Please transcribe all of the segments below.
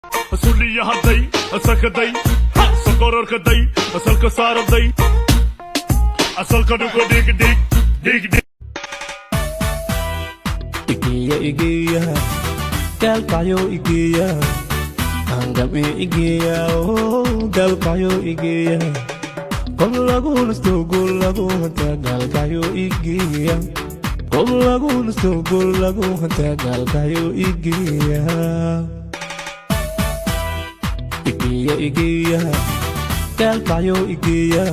Suliyahaday, asakaday, sokororkaday, asalka saaraday, asalka dhuka dhig dhig dhig dhig. Igeeya, igeeya, Gaalkacyo igeeya, angame igeeya oo Gaalkacyo igeeya, qob lagu nasto, gol lagu hantaa, Gaalkacyo igeeya, qob lagu nasto, gol lagu hantaa, Gaalkacyo igeeya. Igeeya, igeeya, Gaalkacyo igeeya,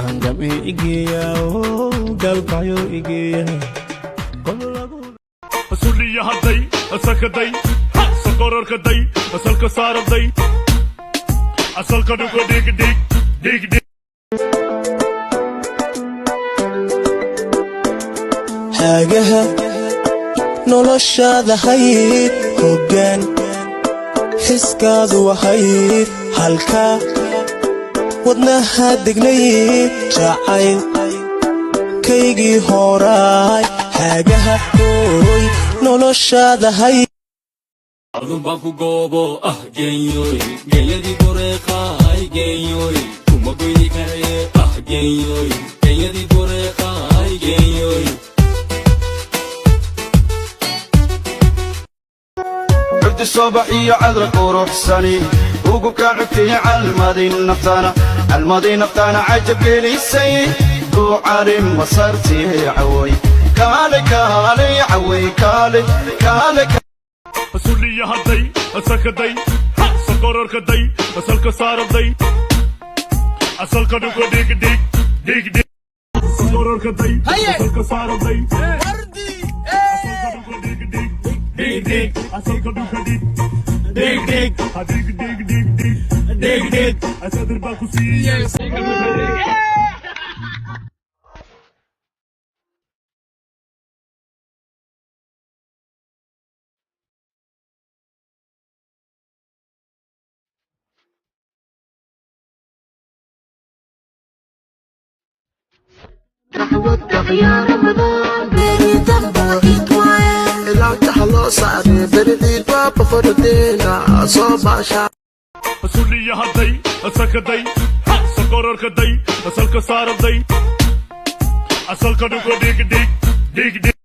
angame igeeya oo Gaalkacyo igeeya, qob lagu Suliyahaday, asakaday, sokororkaday, asalka saaraday, asalka dhuka dhig dhig dhig dhig. Haagaha noloshaada hayd, hoggaan xiskaadu ahayd, halkaa wadnaha degnayd, jacayl kaygii horaay, haagaha ooy noloshaada hayd. Adun baan ku goobo ah geenyoy, genyadii bureeqaay, geenyoy kuma goyni karaye ah geenyoy, genyadii bureeqaay, geenyoy. Cugdi soobax iyo cadra quruxsani ugu kaa cugtay, calmadii naftana, calmadii naftana cajab gelisay, ku cali masartii caway, kaale kaale caway, kaale kaale. Suliyahaday, asakaday, sokororkaday, asalka saaraday, asalka dhuka dhig dhig dhig dhig, sokororkaday, asalka saaraday, asalka dhuka dhig dhig dhig dhig, asalka dhuka dhig dhig dhig ha dhig dhig dhig dhig dhig dhig, asadir baa ku siiyey. Asalka dhuka dhig. Suliyahaday, asakaday, sokororkaday, asalka saaraday, asalka dhuka dhig dhig dhig dhig.